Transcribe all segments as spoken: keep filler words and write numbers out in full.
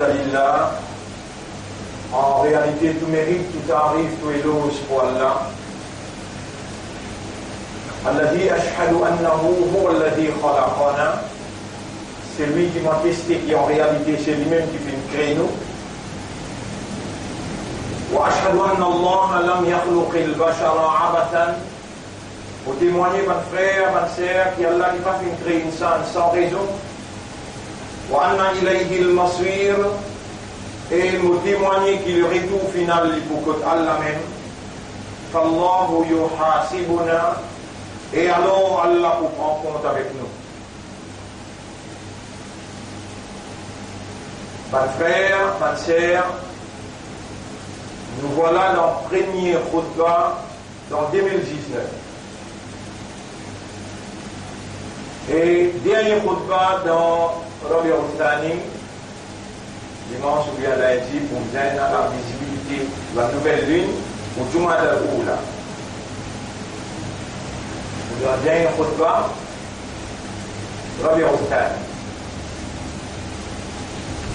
Alhamdulillah, an realite, tou merit, tou tarif, tou eloz pou Allah. Alladhi ashhadu annahu huwa alladhi khalaqana, selwi ki mo ateste ki an realite se limem ki finn kree nou. Wa ashhadu anna Allaha lam yakhluqil bashara abathan. Mo temwagne, bann frer, bann ser, ki Allah li pa finn kree insan san rezon. Wa anna ilayhil masir, e mo temwagne ki leretour final li pou kot Allah mem. Fallahu yuhasibuna, e alor Allah pou pran kont avek nou. Bann frer, bann ser, nou vwala dan premie khoutba dan de mil diznef. E dernie khoutba dan Rabi'u Thani, dimans oubien lindi, pou donn la vizibilite la nouvel linn pou Jumadal Oula. Pou dan dernie khoutba, Rabi'u Thani.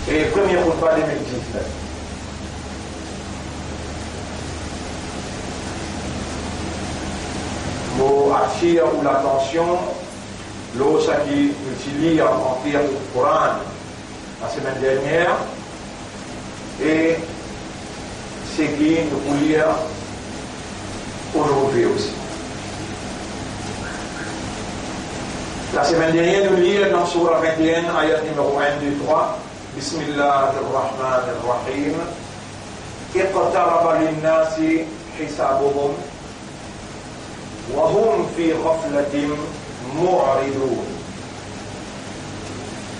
E premie khoutba de mil diznef. Mo atir ou latansion lor seki nou ti lir an, an Koran lasemenn dernier, e seki nou pou lir ozordi osi. Lasemenn dernier, nou lir dan soura vinte et un, ayat nimero enn, de, trwa, Bismillahir Rahmanir Rahim. Iqtaraba linnasi hisabuhum wa hum fi ghaflatin mu'ridun.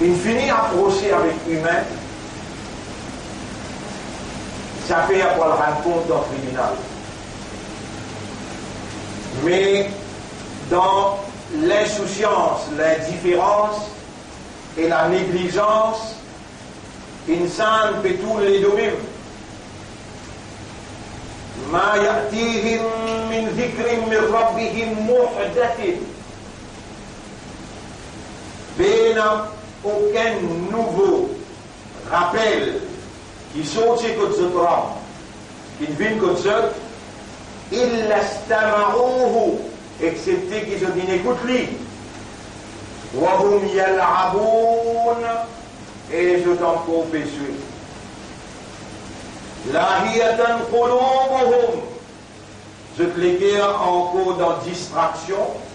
Inn fini aprose avek imin, zafer pou al rann kont dan tribinal. Me dan linsousans, lindiferans e laneglizans, insan pe tourn ledo mem. Ma ya'tihim min zikrin min rabbihim muhdathin. Pena okenn nouvo rapel ki sorti kot zot Rab, ki vinn kot zot, illa stama'uhu, exepte ki zot inn ekout li, wa hum yal'abun, e zot ankor pe zwe. Lahiyatan qulubuhum, zot leker ankor dan distraksion,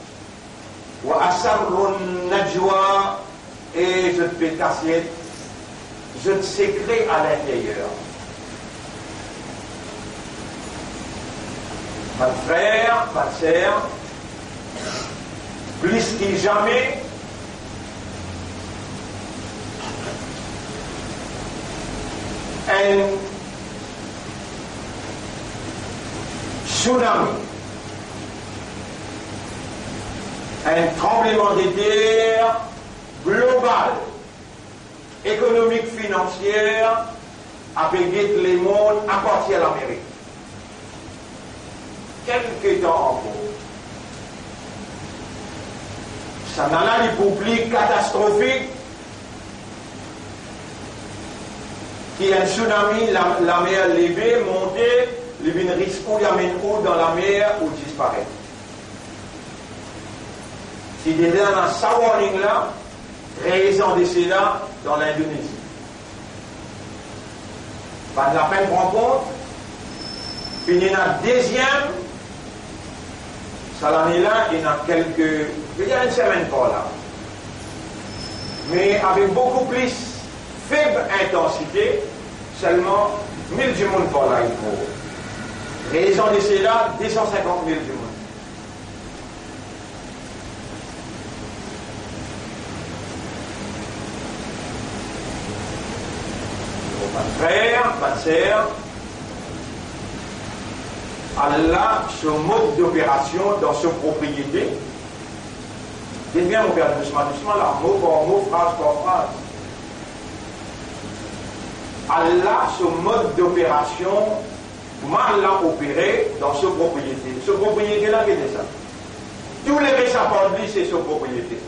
wa asarrun najwa, e zot pe kasiet zot sekre alinteryer. Bann frer, bann ser, plis ki zame, enn tsunami, enn tranblemandeter global, ekonomik, finansier, ape get lemond apartir Lamerik. Kelke tan ankor, sannla li pou pli katastrofik ki enn tsunami, la, lamer leve, monte, li vinn risk ou, li amenn ou dan lamer, ou disparet. Si deza ena sa warning la, trez an de sela, dan Lindonezi. Bann la pena pran kont, finn ena deziem, sa lane la, ena kelke, vedir enn semenn par la. Me avek boukou plis feb intansite, selman mil dimoun par la inn mor. Trez an de sela, de san sinkant mil dimoun. Bann frer, bann ser, Allah so mod doperasion dan so propriete. Get bien, mo pe al dousman, dousman la, mo par mo, fraz par fraz. Allah so mod doperasion, kouma Allah opere dan so propriete. So propriete la, gete sa. Tou leres apar li, se so propriete.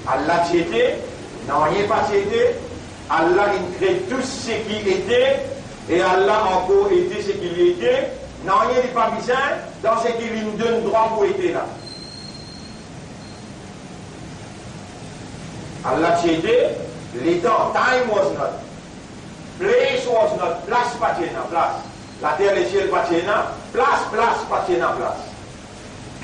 Allah ti ete, nanye pa ti ete, Allah inn kre tou seki ete, e Allah ankor ete seki li ete, nanye li pa bizin dan seki li'nn donn drwa pou ete la. Allah ti ete, letan, time was not, place was not, plas pa ti ena, plas. Later, lesiel pa ti ena, plas, plas pa ti ena, plas.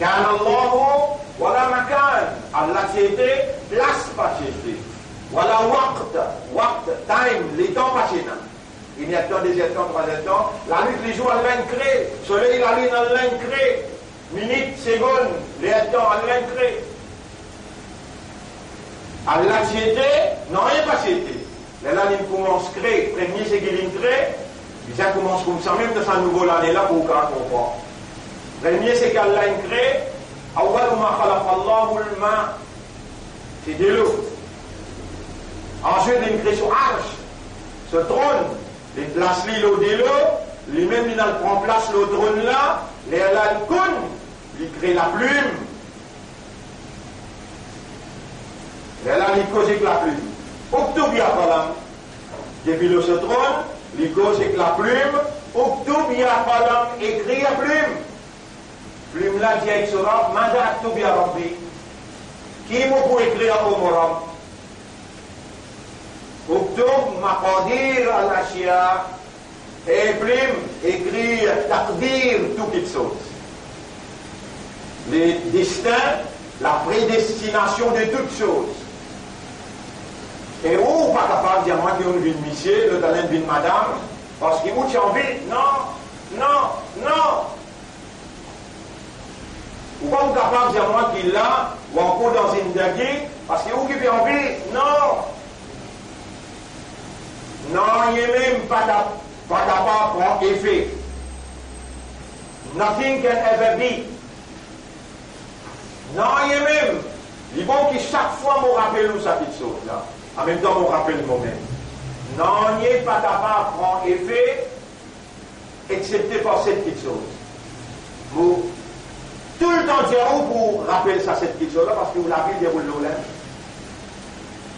Kana Allahu wala makan, Allah ti ete, plas pa ti ete. Wala waqt, waqt, time, letan pa ti ena. Inertan, dezertan, trwazertan, lanwit, lezour, Allah inn kre, soley, lalinn, Allah inn kre, minit, segonn, lertan, Allah inn kre. Allah ti ete, nanye pa ti ete. Lerla li'nn koumans kre, premie seki li'nn kre, bizin koumans koumsa mem dan sa nouvo lane la pou ou kapav konpran. Premie seki Allah inn kre, awwalu ma khalaqa Allahu al-ma, se delo. Answit, li'nn kre so arsh, so tronn, li plas li lor delo, limem li'nn al pran plas lor tronn la, lerla li konn, li kre laplim. Lerla li koz ek laplim. Uktub ya qalam. Depi lor so tronn, li koz ek laplim. Uktub ya qalam, ekrir plim. Plim la dir ek so Rab, maza aktub ya Rabbi? Ki mo pou ekrir, o mo Rab? Uktub maqadir al-ashya. E plim, ekrir takdir tou kiksoz. Le destin, la predestinasion de tout soz. E ou, ou pa kapav dir mwa ki ou vinn misie, lot la vinn madam, parski ou ti anvi. Non, non, non. Ou pa pou kapav dir mwa ki la, ou ankor dan zindagi, parski ou ki pe anvi. Non. Nanye mem pa ta, pa kapav pran efe. Nothing can ever be. Nanye mem. Li bon ki sak fwa mo rapel ou sa kiksoz la, anmemtan mo rapel momem. Nanye pa kapav pran efe, exsepte par set kiksoz. Mo toultan dir ou pou rapel sa set kiksoz la, parski ou lavi deroul lor la.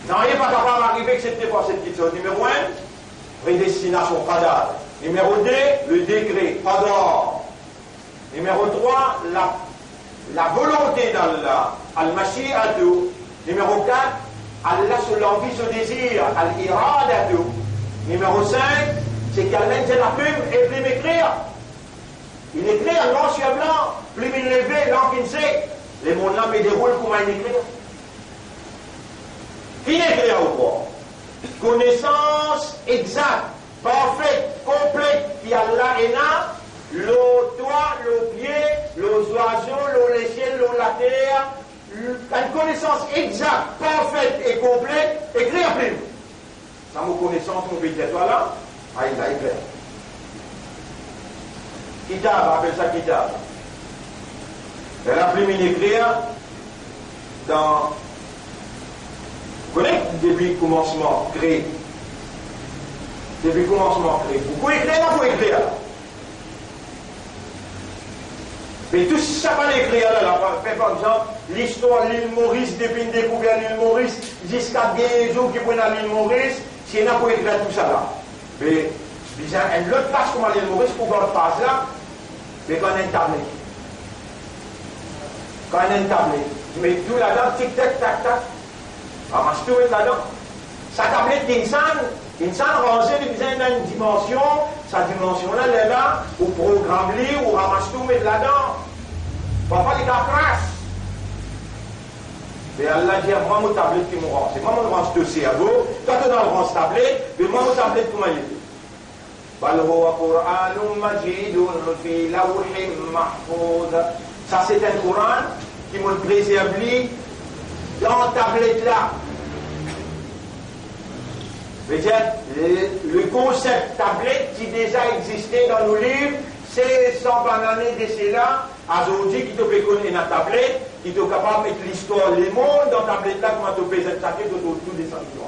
Nanye pa kapav arive exsepte par set kiksoz. Nimero enn, predestinasion, qadar. Nimero de, le dekre, qadar. Nimero trwa, la, la volonte d'Allah, al-mashi'atu. Nimero kat, Allah so lanvi, so dezir, al-iradatu. Nimero sink, seki Allah inn dir laplim, e plim ekrir. Inn ekrir, noir sur blanc, plim inn leve, lank inn sek. Lemond la pe deroul kouma inn ekrir. Finn ekrir ou krwar? Konesans exak, parfe, konple ki Allah ena lor twa, lor pie, lor zwazo, lor lesiel, lor later, enn konesans exak, parfe e konple, ekrir plim. Sa mo konesans mo pe dir twa la, ay la, ekrir. Kitab, apel sa kitab. Lerla plim inn ekrir dan, kone, depi koumansman kre. Depi koumansman kre. Boukou ekrir la, pou ekrir la. Me tou sa bann ekrir la, la, par, par exanp, listwar Lil Moris, depi inn dekouver Lil Moris, ziska de zour ki pou ena Lil Moris, si ena pou ekrir tou sa la. Me bizin enn lot plas kouma Lil Moris pou gard paz la, me kan enn tablet. Kan enn tablet, met tou ladan, tik, tak, tak, tak. Ramas tou, met ladan. Sa tablet ki inn sann, inn sann ranze, li bizin ena enn dimansion, sa dimansion la, lerla ou program li, ou ramas tou, met ladan. Parfwa li kav kras. Me Allah dir, mwa mo tablet ki mo ranse. Mwa mo rans to servo, twa to al rans tablet, me mwa mo tablet kouma li ete? Bal huwa Qur'anun Majidun fi lawhin mahfuz. Sa se enn Koran ki mo prezerv li dan tablet la. Vedir, le, le konsep tablet ti deza existe dan nou liv, sez san bann ane de sela. Azordi ki to pe konn ena tablet, ki to kapav met listwar lemond dan tablet la, kouma to pez enn sake, to trouv tou desann tou.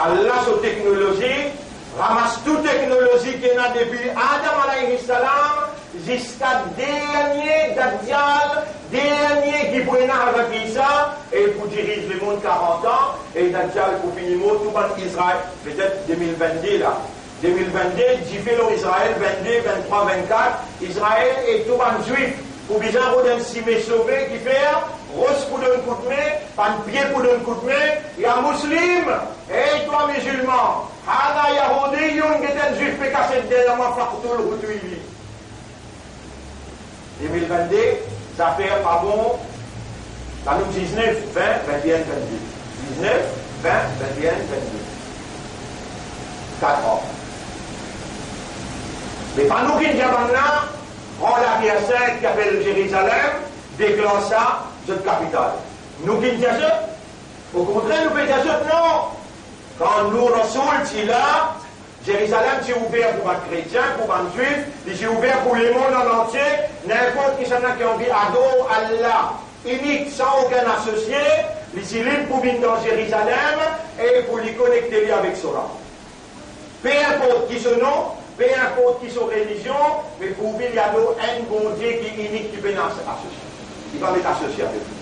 Allah so teknolozi, ramas tou teknolozi ki ena depi Adam alayhi salam ziska dernie Dajjal, Dernie ki pou ena avek sa, e pou diriz lemond karant an, e Dajjal pou fini mor, tou bann Izrael, petet de mil vennde la. De mil vennde, dife lor Izrael, vennde, venntrwa, vennkat, Izrael e tou bann Zwif pou bizin rod enn sime sove, kifer, ros pou donn koutme, bann pie pou donn koutme, ya Muslim, ey twa mizilman, hadha Yahudiyun, get enn Zwif pe kasiet deryer mwa, faqtulhu, touy li. De mil vennde, zafer pa bon. La nou diznef, vin, vennenn, vennde. Diznef, vin, vennenn, vennde. Kat an. Me pa nou ki'nn dir bannla, pran later sint ki apel Zerizalem, deklar sa zot kapital. Nou ki'nn dir zot? Okontrer, nou pe dir zot non. Kan Nour Rasoul ti la, Zerizalem ti ouver pou bann kretien, pou bann Zwif, li ti ouver pou lemond an antie, ninport kisannla ki anvi ador Allah inik, san okenn asosie, li ti lib pou vinn dan Zerizalem e pou li konekte li avek so Rab. Pe inport ki so nom, pe inport ki so relizion, me pourvi li ador enn Bondie ki inik, ki pena as-, asosie. Li pa met asosie avek li.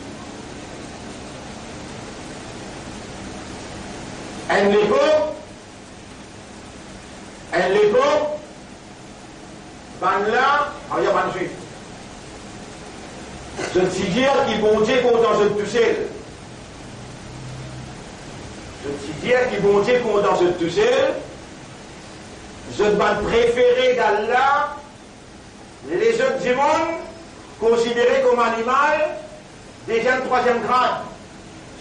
Enn lepok, Enn lepok, bannla, aya bann Zwif, zot ti dir ki Bondie kontan zot tousel. Zot ti dir ki Bondie kontan zot tousel. Zot bann prefere d'Allah, lezot dimoun konsidere kom animal deziem, trwaziem grad.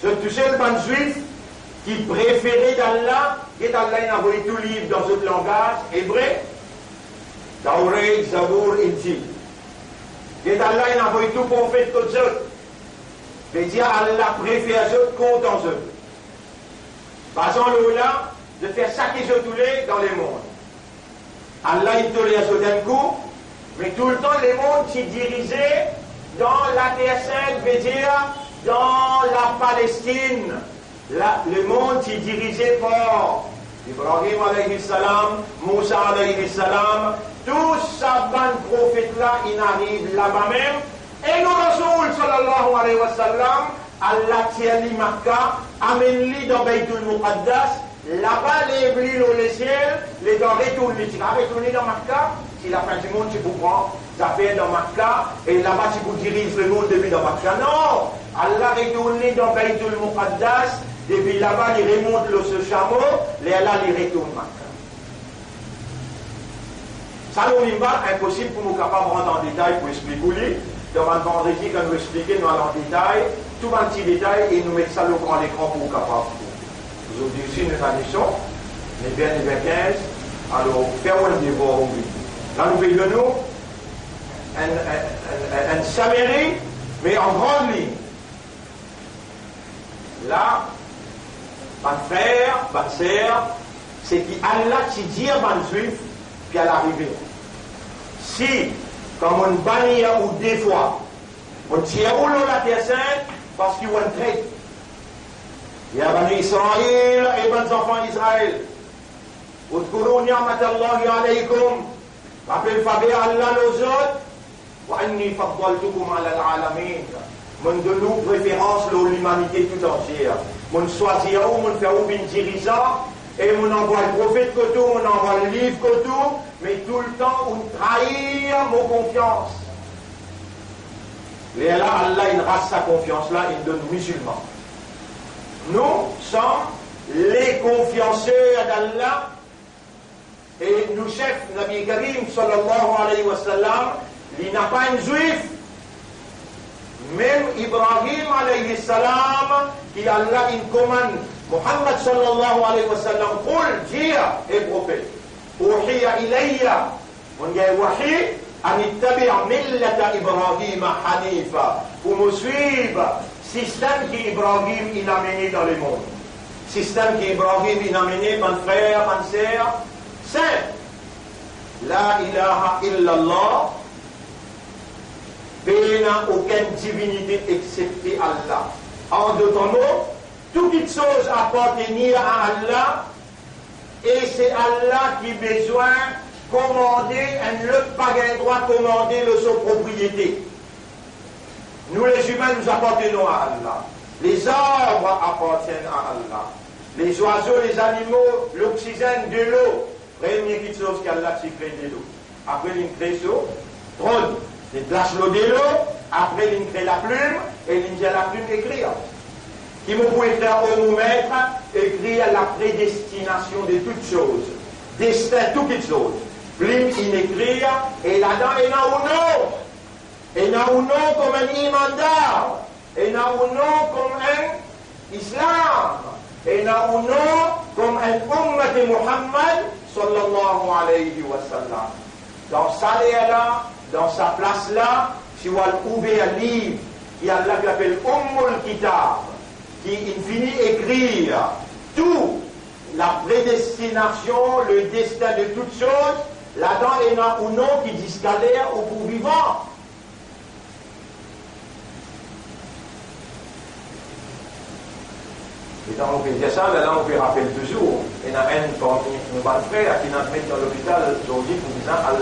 Zot tousel bann Zwif ki prefere d'Allah, get Allah inn avoy tou liv dan zot langaz, ebre, Tawret, Zabour, Inzil. Get Allah inn avoy tou profet kot zot. Vedir Allah prefer zot, kontan zot. Bazan lor la, zot fer seki zot oule dan lemond. Allah inn toler zot enn kou, me toultan lemond ti dirize dan Later Sint, vedir dan Lapalestin. La, lemond ti dirize par Ibrahim alayhi salam, Mousa alayhi salam, tou sa bann profet la inn ariv laba mem, e nou Rasoul sallallahu alayhi wa sallam, Allah tir li Makka, amenn li dan Baytul Muqaddas, laba lev li lor lesiel, letan retourn li, ti kav retourn li dan Makka, si lafin dimoun ti pou pran zafer dan Makka, e laba ti pou diriz lemond depi dan Makka. Non! Allah retourn li dan Baytul Muqaddas, depi laba li remont lor so samo, lerla li retourn Makka. Sa nou mem pa inposib pou nou kapav rant an detay pou explik ou li. Dan bann vandredi, kan nou explike, nou al an detay, tou bann ti detay, e nou met sa lor gran lekran pou ou kapav trouve. Zordi osi nou ena leson, nev er, nev er kinz, alor fer ou enn devwar ou vini. La nou pe donn ou enn, enn, enn, enn summary, me an gran lign. La, bann frer, bann ser, seki Allah ti dir bann Zwif, pe al arive. Si, kan monn banir ou de fwa, monn tir ou lor Later Sint, parski ou enn tret. Ya Bani Israil, e bann zanfan Izrael, udhkuru ni'matallahi alaykum, rapel faver Allah lor zot, wa anni faddaltukum alal alamin. Monn donn ou preferans lor limanite toutantie. Monn swazir ou, monn fer ou vinn dirizan, e monn anvway profet kot ou, monn anvway liv kot ou, me toultan ou trair mo konfians. Lerla Allah inn ras sa konfians la, inn donn mizilman. Nous sommes les confianceurs d'Allah. E nou sef, Nabi Karim, sallallahu alayhi wa sallam, li napa enn Zwif. Mem Ibrahim, alayhi salam, ki Allah inn komann Muhammad, sallallahu alayhi wa sallam, qul, dir, e profet, uhiya ilayya, monn gagn wahi, an ittabi' millata Ibrahima hanifa, pou mo swiv sistem ki Ibrahim inn amene dan lemond. Sistem ki Ibrahim inn amene, bann frer, bann ser, sinp. La ilaha illallah, pena okenn divinite exepte Allah. An dot mo, tou kiksoz apartenir a Allah, e se Allah ki bizin komande, enn lot pa gagn drwa komande lor so propriete. Nous les humains, nous appartenons à Allah. Les arbres appartiennent à Allah. Les oiseaux, les animaux, l'oxygène, de l'eau. Premie kitsoz ki Allah ti kre delo. Apre linn kre so tronn, linn plas lor delo, apre linn kre laplim, e linn dir laplim ekrir. Ki mo pou ekrir, o mon maître? Ekrir la prédestination de toutes choses, destin tou kitsoz. Plim inn ekrir, e ladan ena ou nom. Ena ou nom kouma enn imandar, ena ou nom kouma enn Islam, ena ou nom kouma enn ummat Muhammad sallallahu alayhi wa sallam. Dan sa ler la, dan sa plas la, si ou al ouver liv ki Allah pe apel Ummul Kitab, ki inn fini ekrir tou, la prédestination, le destin de toutes choses, ladan ena ou nom ki ziska ler ou pou vivan. Letan mo pe dir sa, lerla mo pe rapel touzour, ena enn parmi nou bann frer ki inn admet dan lopital zordi pou bizin al,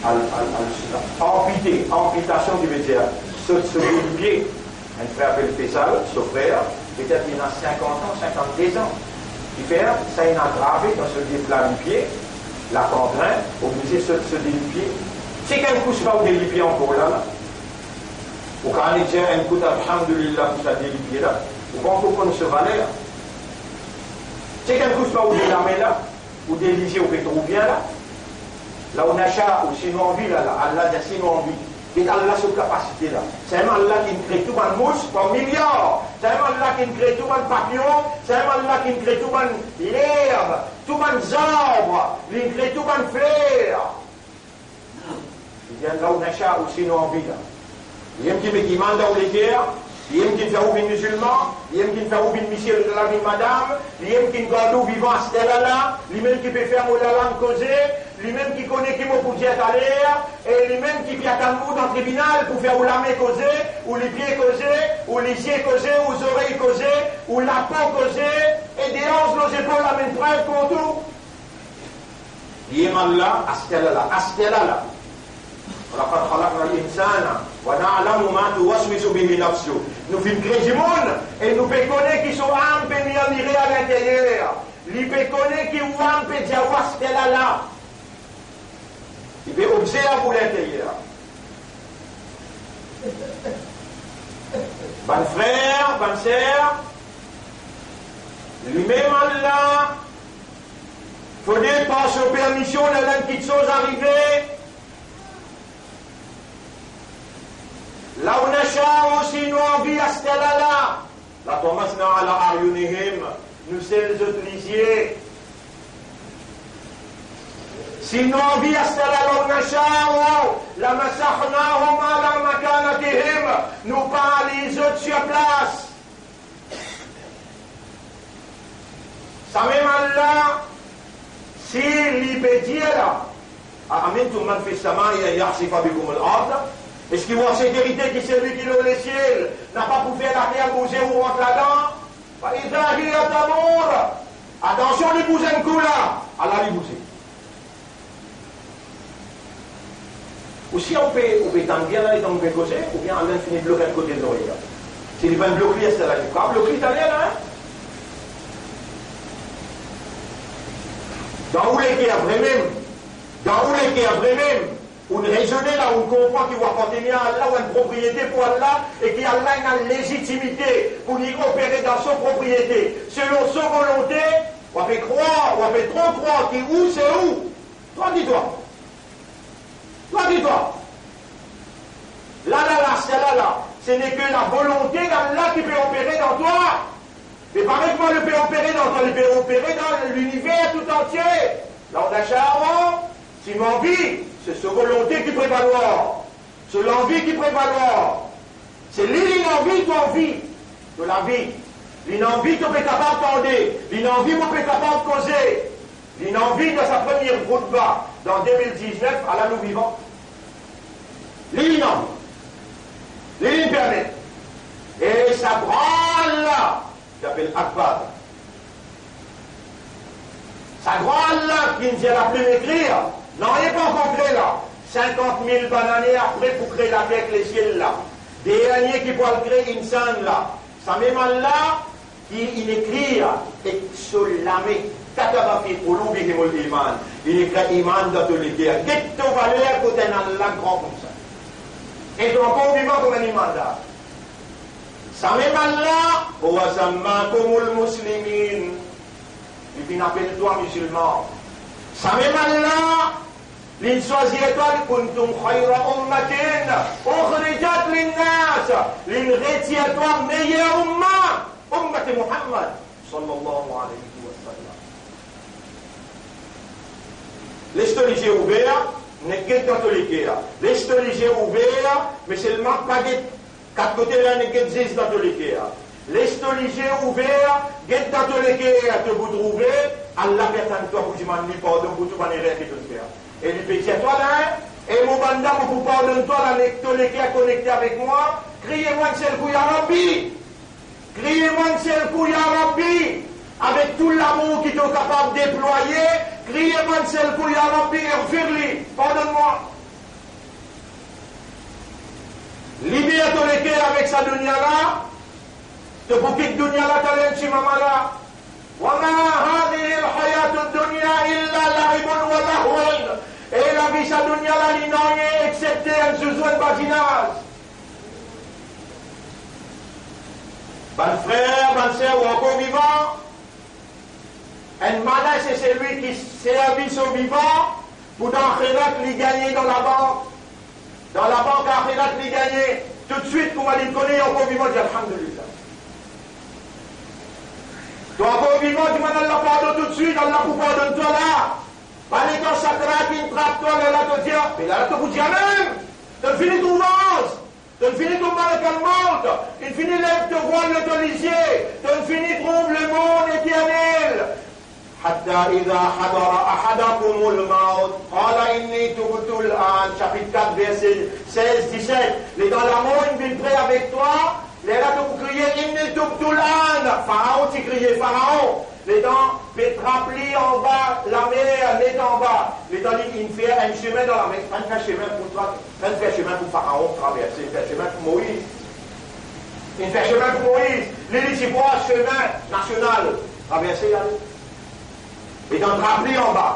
al, al, al anpite, anpitasion ki ve dir sot so de lipie. Enn frer apel Faisal, so frer, petet li ena sinkant an, sinkant-de-z an. Kifer sa inn agrave dan so de pla lipie, lakangrenn, oblize sot so de lipie. Ti enn kou sipa ou de lipie ankor la, la. Ou kapav dir enn kout alhamdulillah pou sa de lipie la, ou pa ankor konn so valer. Ti enn kou sipa ou de lame la, ou de lizie, ou pe trouv bien la. Law nasha, ou si nou anvi la, la, Allah dir si nou anvi. Get Allah so kapasite la. Samem Allah ki'nn kre tou bann mous par miliar. Samem Allah ki'nn kre tou bann papiyon. Samem Allah ki'nn kre tou bann lerb, tou bann zarb, li'nn kre tou bann fler. Li dir, law nasha, ou si nou anvi la. Li mem ki met iman dan ou leker, li mem ki'nn fer ou vinn mizilman, li mem ki'nn fer ou vinn misie, lerla vinn madam, li mem ki'nn gard ou vivan aster la la, li mem ki pe fer mo lalang koze, li mem ki kone ki mo pou dir taler, e li mem ki pe atann ou dan tribinal pou fer ou lame koze, ou lipie koze, ou lizie koze, ou zorey koze, ou lapo koze, e de anz lor zepol amenn prev kont ou. Li mem Allah, aster la la, aster la la. Wa laqad khalaqnal insana wa na'lamu ma tuwaswisu bihi nafsuh. Nou finn kre dimoun e nou pe kone ki so am pe mirmire alinteryer. Li pe kone ki ou am pe dir ou aster la la. Li pe obzerv ou linteryer. Bann frer, bann ser, li mem Allah, fode par so permision, ler enn kitsoz arive. Law nasha, si nou anvi aster la la, latmassna ala a'yunihim, nou sel zot lizie. Si nou anvi aster la, law nasha, lamassahnahum ala makanatihim, nou paraliz zot sir plas. Samem Allah, si li pe dir la, a amintum man fis samai an yakhsifa bikumul ard, eski ou an sekirite ki selwi ki lor lesiel napa pou fer later bouze ou rant ladan? Fa idha hiya tamur. Atansion, li bouze enn kou la, ala li bouze. Ou si ou pe, ou pe tann bien la, letan ou pe koze, oubien al fini blok enn kote zorey la. Si li pa'nn blok li, aster la li pa blok li taler la, hein? Dan ou leker vremem, dan ou leker vremem, ou rezone la, ou konpran ki ou apartenir a Allah, ou enn propriete pou Allah, e ki Allah ena lezitimite pou li opere dan so propriete, selon so volonte, ou pe krwar, ou pe tro krwar ki ou se ou. Twa, di twa. Twa, di twa. La, la, la, sela la, ce n'est que la volonté d'Allah qui peut opérer dans toi. Me pa selman li pe opere dan twa, li pe opere dan liniver tou antie. Law nasha, si nou anvi, se so volonte ki prevalwar. Se lanvi ki prevalwar. Se li, li ena anvi to anvi, to lavi. Li ena anvi to pe kapav tande. Li ena anvi mo pe kapav koze. Li ena anvi dan sa premie khoutba dan de mil diznef, ala nou vivan. Li, li ena anvi. Li, li permet. E sa gran la, ki apel Akbar. Sa gran la ki dir laplim ekrir, nanye pa ankor kre la. Sinkant mil bann ane apre pou kre later ek lesiel la. Dernie ki pou al kre insan la, sa mem Allah ki inn ekrir ek so lame, kataba fi qulubihimul iman, inn ekrir iman dan to leker. Get to valer kot enn Allah gran koumsa. E to ankor vivan kouma enn imandar. Sa mem Allah, wa sammakumul muslimin, li finn apel twa mizilman. Sa mem Allah, li swazir twa, li kuntum khayra ummatin ukhrijat linnas, li retir twa meyer umma, ummat Muhammad, sallallahu alayhi wa sallam. Les to lizie ouver, nek get dan to leker. Les to lizie ouver, me selman pa get kat kote la, nek get zis dan to leker. Les to lizie ouver, get dan to leker, to pou trouve Allah pe atann twa pou dimann li pardon pou tou bann erer ki to'nn fer. E li pe dir twa la, e mo banda, mo pou pardonn twa la, nek to leker konekte avek mwa, kriye mwa enn sel kou, ya Rabbi. Kriye mwa enn sel kou, ya Rabbi. Avek tou lamour ki to kapav deplwaye, kriye mwa enn sel kou, ya Rabbi, ighfir li, pardonn mwa. Liber to leker avek sa dunia la, to pou kit dunia la, to al enn ti moman la. Wa ma hadhihi al-hayatu ad-dunya illa la'ibun wa lahwun. E lavi sa dunia la, li nanye exepte enn zouzou, enn badinaz. Bann frer, bann ser, ou ankor vivan? Enn malin se selwi ki servi so vivan pou dan axirat li gagne dan labank. Dan labank axirat li gagne toutswit, kouma li kone li ankor vivan, dir alhamdulillah. To ankor vivan, dimann Allah pardon toutswit, Allah pou pardonn twa la. Pa letan sakrat inn trap twa, lerla to dir, me lerla to pou dir mem, to fini trouv anz. To'nn fini trouv malakal mawt, inn fini lev to vwal, lev to lizie, to'nn fini trouv lemond eternel. Hatta idha hadara ahadakumul mawt, qala inni tubtu al-an, sapit kat, verse sez, diset. Letan lamor inn vinn pre avek twa, lerla to pou kriye, inni tubtu al-an. Faraon ti kriye, Faraon. Letan pe trap li anba lamer, net anba, letan li inn fer enn sime dan lamer, pa inn fer sime pou twa, pa inn fer sime pou Faraon traverse, inn fer sime pou Moiz. Inn fer sime pou Moiz. Li, li ti krwar sime nasional, traverse, ale. Letan trap li anba,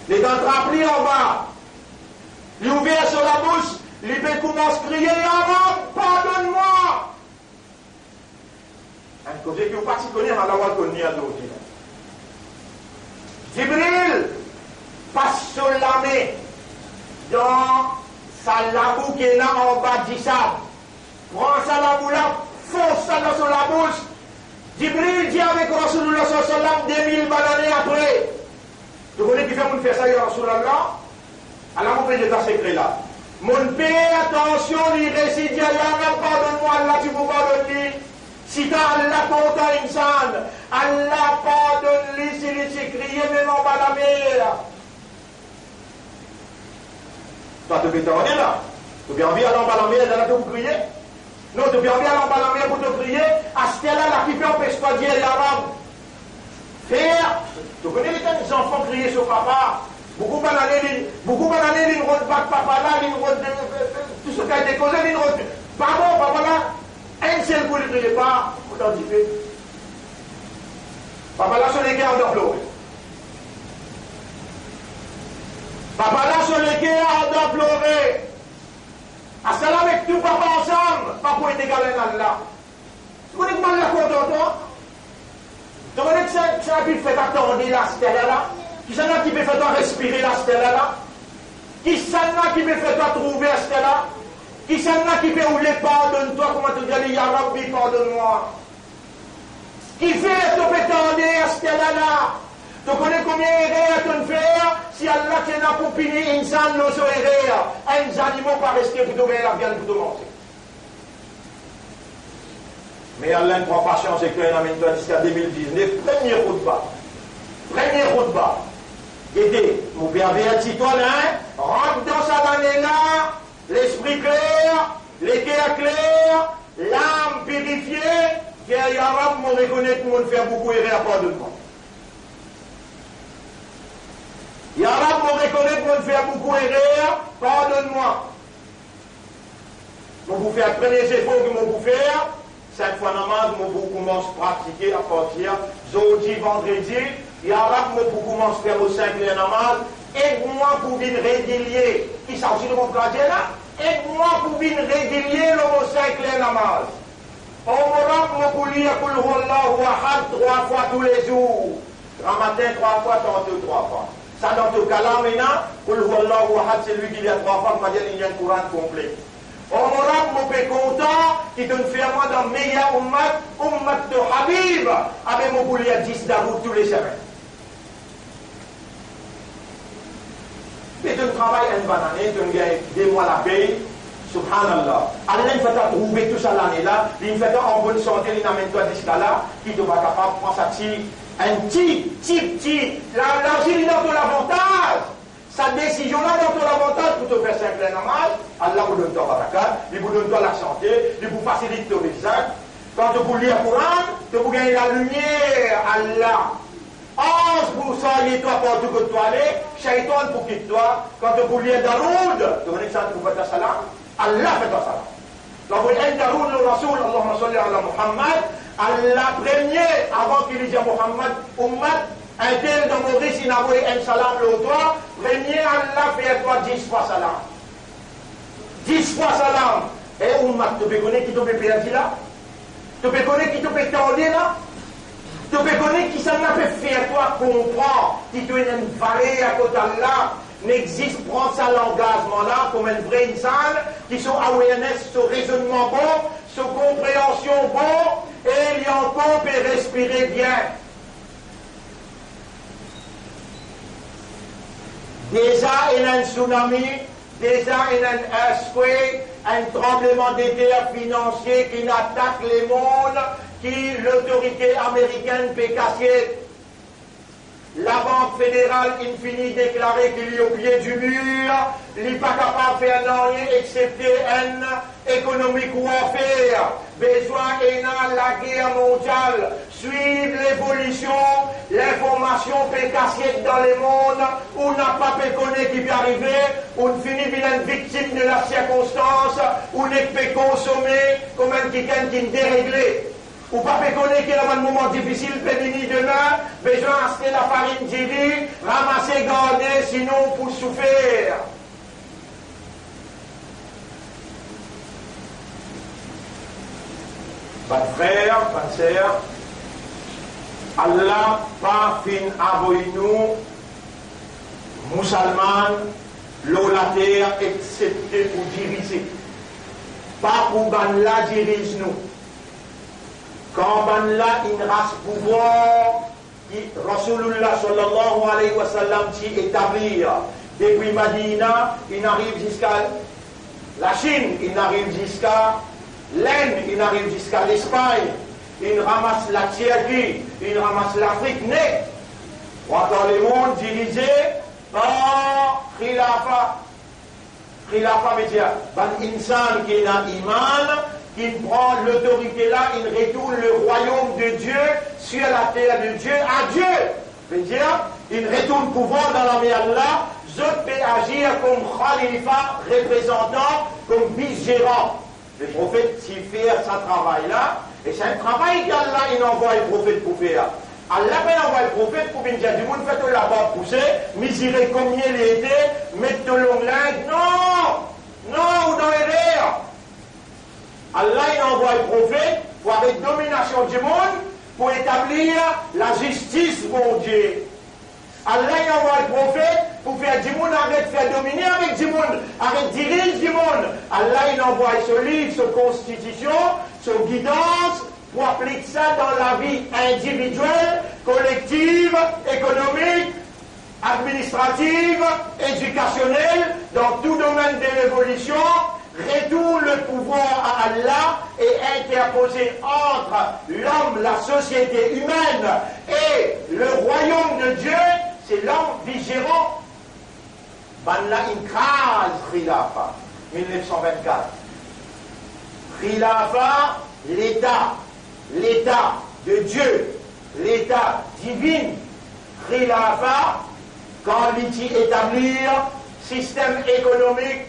letan trap li anba, li ouver so labous, li pe koumans kriye, "Ya Rab, pardonn mwa!" Enn koze ki ou pa ti kone, ala ou al konn li azordi la. Jibril pas so lame dan sa labou ki ena anba disab, pran sa labou la, fors sa dan so labous. Jibril dir avek Rasoulillah sallallahu alayhi wa sallam, de mil bann ane apre, "To kone kifer mo'nn fer sa, ya Rasoulillah?" Ala mo pe dir twa sekre la. Mo'nn per, atansion, li resi dir, "Ya Rab, pardonn mwa," Allah ti pou pardonn li. Si ta Allah kontan insan, Allah pardonn li si li ti kriye mem anba lamer. Twa to pe tande la, to pe anvi al anba lamer, lerla to pou kriye? Non, to pe anvi al anba lamer pou to kriye, aster la, la ki pe anpes twa dir, "Ya Rab, fer," to kone letan enn zanfan kriye so papa, boukou bann ane li, boukou bann ane li rod bat papa la, li rod, eh, eh, eh, tou so kalite koze, li rod, "Pa bon, papa la," enn sel kou li kriye pa, kouma dife. Papa la so leker andan plore. Papa la so leker andan plore. Aster la met tou papa ansam, pa pou ete gagn enn Allah. To kone kouma Allah kontan twa? To kone kisannla ki pe fer twa tande la aster la la? Kisannla ki pe fer twa respire la aster la la? Kisannla ki pe fer twa trouve aster la? Kisannla ki pe oule pardonn twa, kouma to dir li, "Ya Rabbi, pardonn mwa"? Kifer to pe tande aster la la? To kone konbien erer to'nn fer? Si Allah ti ena pou pini insan lor so erer, enn zanimo pa reste pou to gagn laviann pou to manze. Me Allah inn pran pasians ek twa, inn amenn twa ziska de mil diznef, premie khoutba. Premie khoutba. Gete, mo pe averti twa la, hein? Rant dan sa lane la, lespri kler, leker kler, lam pirifie, dir, "Ya Rab, mo rekonet mo'nn fer boukou erer, pardonn mwa. Ya Rab, mo rekonet mo'nn fer boukou erer, pardonn mwa." Mo pou fer premie zefor ki mo pou fer, sink fwa namaz, mo pou koumans pratike apartir zordi vandredi. Ya Rab, mo pou koumans fer mo sink ler namaz. Ed mwa pou vinn regilie. Ki sa osi nou pou dir la? Ed mwa pou vinn regilie lor mo sink ler namaz. O mo Rab, mo pou lir Qul Huwallahu Ahad trwa fwa toulezour. Gramatin trwa fwa, tanto trwa fwa. Sa dan to kalam ena, Qul Huwallahu Ahad, selwi ki lir trwa fwa, kouma dir li ena enn Koran konple. O mo Rab, mo pe kontan ki to'nn fer mwa dan meyer oummat, oummat to Habib, abe mo pou lir dis Dawoud toulesemenn. Me to'nn travay enn bann ane, to'nn gagn de mwa lapey, subhanallah. Allah inn fer twa trouve tou sa lane la, li inn fer twa an bonn sante, li amenn twa ziska la, ki to pa kapav pran sa ti, enn ti, ti, ti, la, larzin li dan to lavantaz. Sa desizion la dan to lavantaz pou to fer sink ler namaz, Allah pou donn twa barakat, li pou donn twa lasante, li pou fasilit to rizak. Kan to pou lir Koran, to pou gagn lalimier Allah. Anz pou sarye twa partou kot to ale, shaytan pou kit twa. Kan to pou lir Dawoud, to kone ki sa to pou fer twa salam? Allah fer twa salam. Li avoy enn Dawoud lor Rasoul, Allahumma salli ala Muhammad, Allah premie, avan ki li dir Muhammad, oummat, enn tel dan Moris, inn avoy enn salam lor twa, premie Allah fer twa dis fwa salam. Dis fwa salam. E oummat, to pe kone ki to pe perdi la? To pe kone ki to pe tarde la? To pe kone kisannla pe fer twa konpran ki to ena enn valer kot Allah? Nek zis pran sa langazman la kouma enn vre insan, ki so awareness, so rezonnman bon, so konpreansion bon, e li ankor pe respire bien. Deza ena enn tsunami, deza ena enn earthquake, enn tranblemandeter finansie ki'nn atak lemond, ki lotorite amerikenn pe kasiet. Labank Federal inn fini deklare ki li o pie di mir, li pa kapav fer nanye exepte enn economic warfare. Bezwin ena lager mondial. Swiv levolision, linformasion pe kasiet dan lemond, ou napa pe kone ki pe arive, ou fini vinn enn viktim de la sirkonstans, ou nek pe konsome kouma enn kikenn ki'nn deregle. Ou pa pe kone ki ena bann moman difisil pe vini demin, bezwin aste lafarinn diri, ramase, garde, sinon ou pou soufer. Bann frer, bann ser, Allah pa finn avoy nou mousalman lor later exepte pou dirize. Pa pou bannla diriz nou. Kan bannla inn ras pouvwar ki Rasoulullah sallallahu alayhi wa sallam ti etablir depi Madina, inn ariv ziska Lasinn, inn ariv ziska Lenn, inn ariv ziska Lespagn, inn ramas Latirki, inn ramas Lafrik net. Trwa kar lemond dirize par khilafa. Khilafa vedir bann insan ki ena iman, ki pran lotorite la, inn retourn le royaume de Dieu sur la terre de Dieu à Dieu. Vedir, inn retourn pouvwar dan lame Allah, zot pe azir kom khalifa, reprezantan, kom vizeran. Leprofet ti fer sa travay la, e sa enn travay ki Allah inn anvway profet pou fer. Allah pa inn anvway profet pou vinn dir dimoun, fer to labarb pouse, mizire komie li ete, met to long ling. Non! Non, ou dan erer. Allah inn anvway profet pou aret dominasion dimoun, pou etablir lazistis Bondie. Allah inn anvway profet pou fer dimoun aret fer domine avek dimoun, aret diriz dimoun. Allah inn anvway so liv, so konstitision, so gidans, pou aplik sa dan lavi individiel, kolektiv, ekonomik, administrativ, edikasionel, dan tou domenn de levolision, retourn le pouvwar a Allah e interpoze ant lom, la sosiete imenn, e le royaume de Dieu, se lom vizeran. Bannla inn kraz khilafa, mil nef san vinn-kat. Khilafa, leta, leta de Dieu, leta divin. Khilafa, kan li ti etablir sistem ekonomik,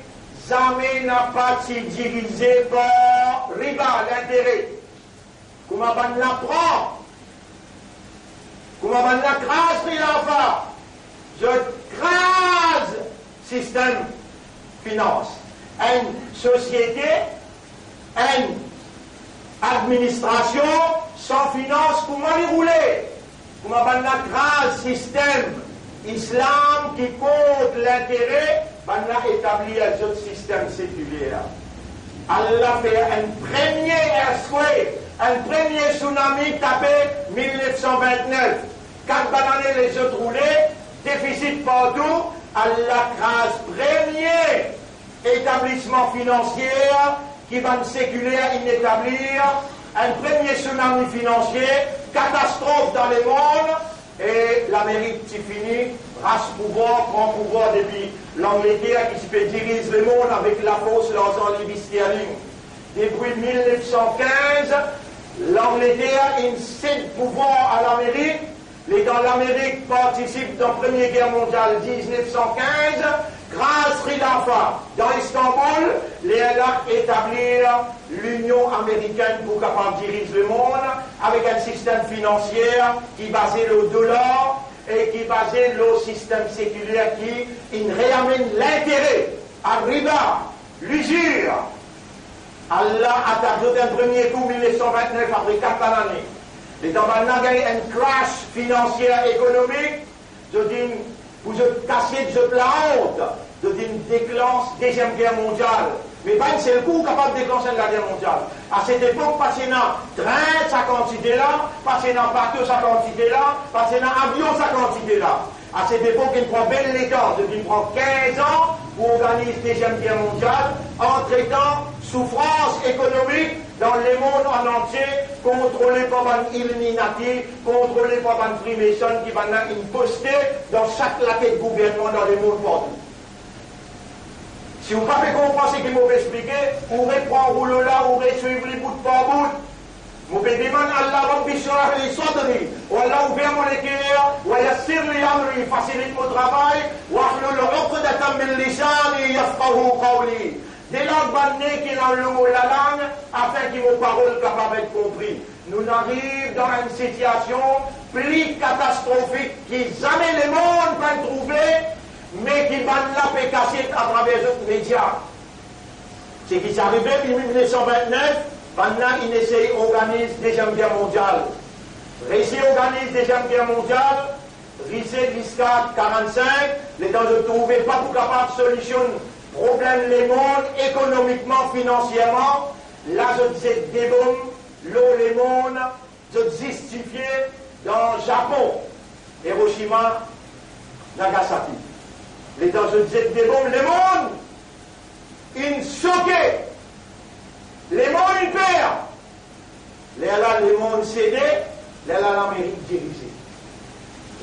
zame napa ti dirize par riba, lintere. Kouma bann la pran, kouma bann la kraz khilafa, zot kraz sistem finans. Enn sosiete, enn administrasion san finans, kouma li roule? Kouma bann la kraz sistem islam ki kont lintere, bann la etablir zot sistem sekiler. Allah fer enn premie earthquake, enn premie tsunami tape mil nef san vintnef. Kat bann lane lezot roule, defisit partou, Allah kraz premie etablisman finansie ki bann sekiler inn etablir, enn premie tsunami finansie, katastrof dan lemond, e Lamerik ti fini ras pouvwar, pran pouvwar depi Langleter ki ti pe diriz lemond avek lafors larzan libi sterling. Depi mil nef san kinz, Langleter inn sed pouvwar a Lamerik, letan Lamerik partisip dan Premie Ger Mondial diznef san kinz, kraz khilafa dan Istanbul, lerla etablir Linion Amerikenn pou kapav diriz lemond avek enn sistem finansie ki baze lor dolar e ki baze lor sistem sekiler ki inn reamenn lintere, ariba, lizir. Allah atak zot enn premie kou mil nef san vintnef, apre kat bann lane. Letan bann la gagn enn crash finansie, ekonomik, zot inn, pou zot kasiet zot laont, zot inn deklans Deziem Ger Mondial. Me pa enn sel kou ou kapav deklans enn lager mondial. A set epok, pa ti ena trin sa kantite la, pa ti ena bato sa kantite la, pa ti ena avion sa kantite la. A set epok, inn pran bel letan, zot inn pran kinz an pou organiz Deziem Ger Mondial. Antretan, soufrans ekonomik dan lemond an antie, kontrole par bann Illuminati, kontrole par bann Freemason ki bann la inn poste dan sak latet gouvernman dan lemond partou. Si ou pa pe konpran seki mo pe explike, ou repran roulo la, ou reswiv li bout par bout. Mo pe demann Allah, Rabbi shrah li sadri, o Allah, ouver mo leker, wa yassir li amri, fasilit mo travay, wahlul uqdatan min lisani yafqahu qawli. Delag bann ne ki ena lor mo lalang, afin ki mo parol kapav et konpri. Nou'nn ariv dan enn sitiasion pli katastrofik ki zame lemond pa'nn trouve, me ki bann la pe kasiet atraver zot media. Seki ti arive, mil nef san vintnef, bann la inn esey organiz Deziem Ger Mondial. Reisi organiz Deziem Ger Mondial, rize ziska karannsink, letan zot trouve pa pou kapav solisionn problem lemond ekonomikman, finansierman, la zot zet debom lor lemond, zot zistifie dan Zapon, Hiroshima, Nagasaki. Letan zot zet debom, lemond inn soke, lemond inn per. Lerla lemond sede, lerla Lamerik dirize.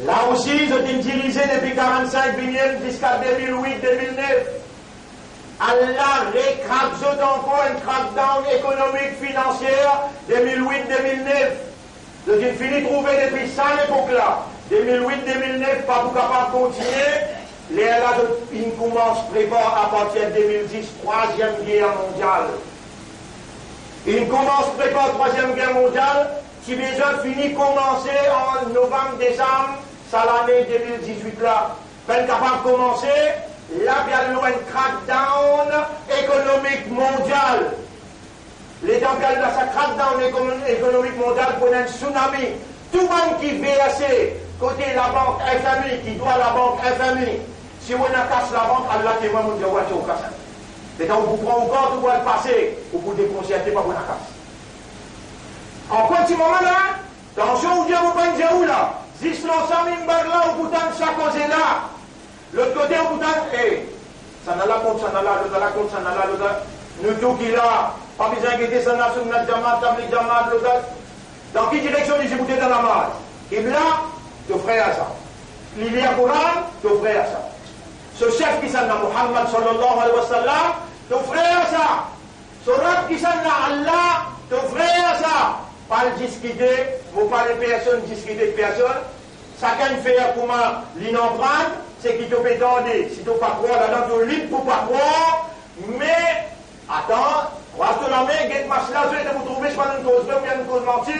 La osi, zot inn dirize depi karannsink vini ziska de mil wit, de mil nef. Allah rekrak zot ankor enn crackdown ekonomik, finansier, de mil wit, de mil nef. Zot inn fini trouve depi sa lepok la, de mil wit, de mil nef, pa pou kapav kontinie, lerla zot inn koumans prepar apartir de mil dis, Trwaziem Ger Mondial. Inn koumans prepar Trwaziem Ger Mondial, ti bizin fini koumanse an novanm, desam sa lane de mil dizwit la. Pa'nn kapav koumanse, la pe al lor enn crackdown ekonomik mondial. Letan pe al dan sa crackdown ekono-, ekonomik mondial, pou ena enn tsunami. Tou bann ki verse kote labank F M I, ki dwa labank F M I, si ou ena kas labank, al la temwin, monn dir ou aste ou kas. Letan ou pou pran ou kart, ou pou al pase, ou pou dekonserte, pa pou ena kas. Ankor ti moman la, tansion ou dir mo pa'nn dir ou la, zis lor sa minbar la, ou pou tann sa koze la. Lot kote, ou pou tann, e, sannla kont sannla, lotla kont sannla, lotla, nou tou ki la, pa bizin gete sannla, Sunnat Jamaat, Tablig Jamaat, lotla. Dan ki direksion li diboute dan lamaz? Kibla, to frer a sa. Li lir Koran, to frer a sa. So sef kisannla? Muhammad sallallahu alayhi wa sallam, to frer a sa. So Rab kisannla? Allah, to frer a sa. Pa al diskite, mo pa le personn diskite ek personn. Sakenn fer kouma li inn aprann, seki to pe tande. Si to pa krwar ladan, to lib pou pa krwar, Me, atan, krwaz to lame, get match la zwe, to pou trouve si pa enn koz vre oubien enn koz manti.